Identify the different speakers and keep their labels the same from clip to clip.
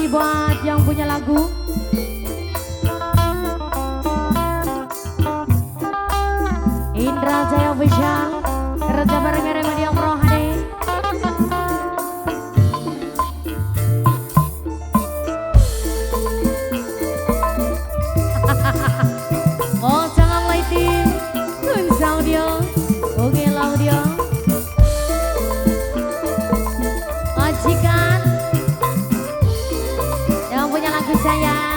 Speaker 1: kasih buat yang punya lagu. Indra Jaya Official kerja bareng Remediang Rohani. Oh jangan lighting, Tuns Audio, Oke Audio, majikan yang punya lagu sayang.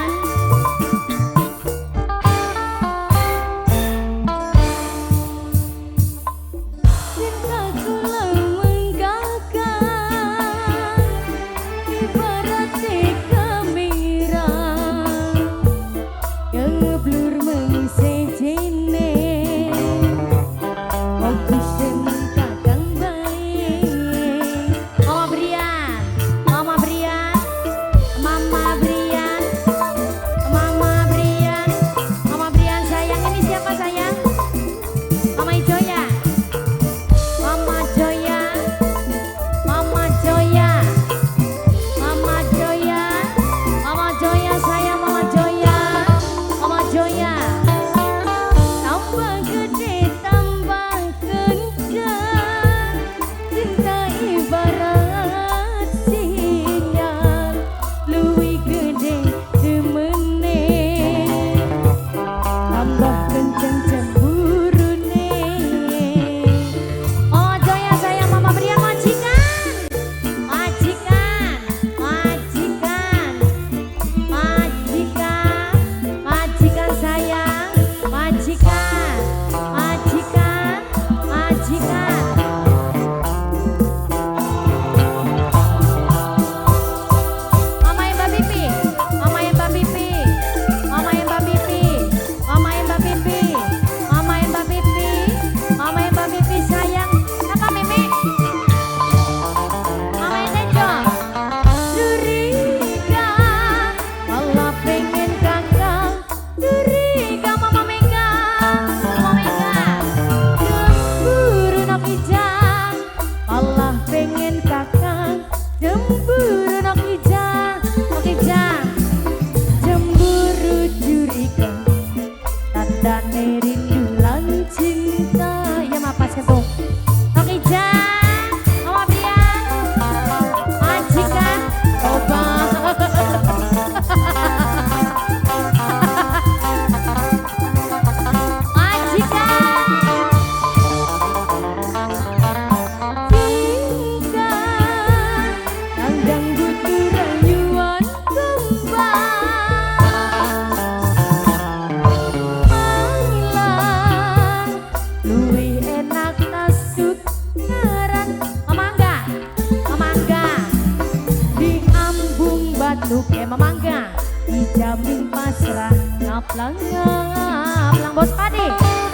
Speaker 1: Dijamin pasrah ngaplang ngaplang bos padi,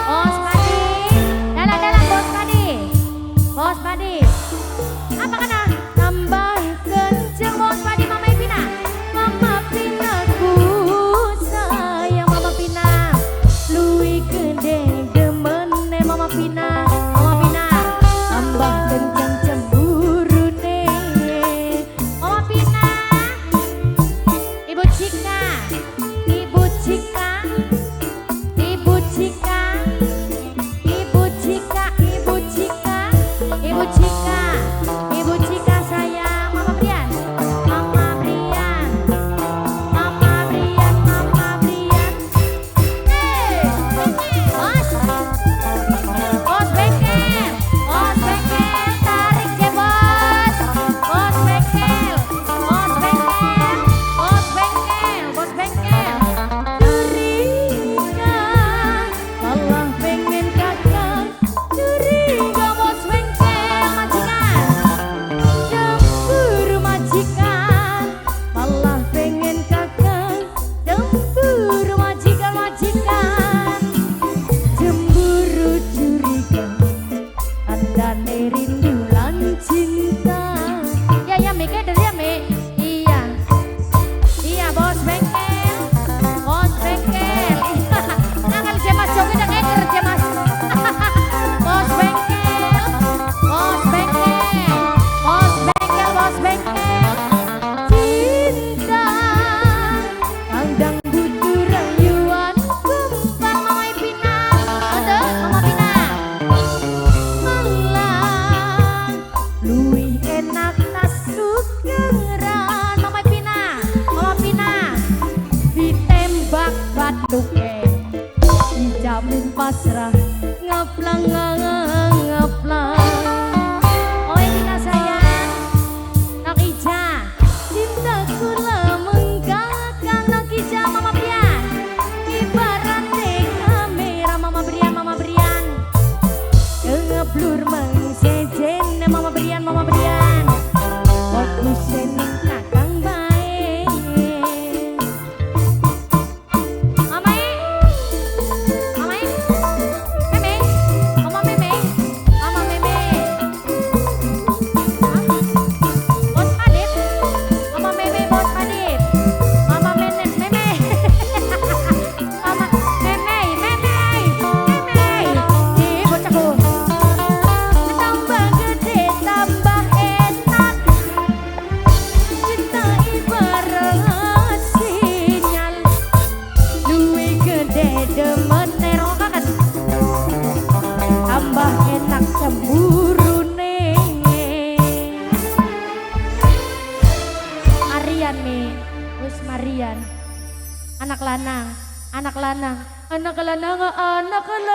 Speaker 1: bos padi, dalam dalam bos padi, bos padi. Apa kena? Tambah kenceng bos padi Mama Pina, Mama Pina ku sayang Mama Pina, luwi gede demene Mama Pina, Mama Pina, tambah kenceng cemburune Mama Pina. Ibu Cika, Ibu Cika, Ibu Cika, Njur meng sejen Mama Brian, Mama Brian. Fokus ning kakang bae. Mama Mama Meme, Mama Meme, Mama Meme. Hah? Bos Padit, Mama Meme, Bos Padit, Mama Meme, Meme, Mama Meme, Meme, Meme. Ih, bocahku. Tambah gede, tambah enak. Cinta ibarat sinyal. Luwih gede demen kan. Tambah enak cemburune. Marian mi, wis Marian. Anak lanang, anak lanang, anak lanang, anak lanang.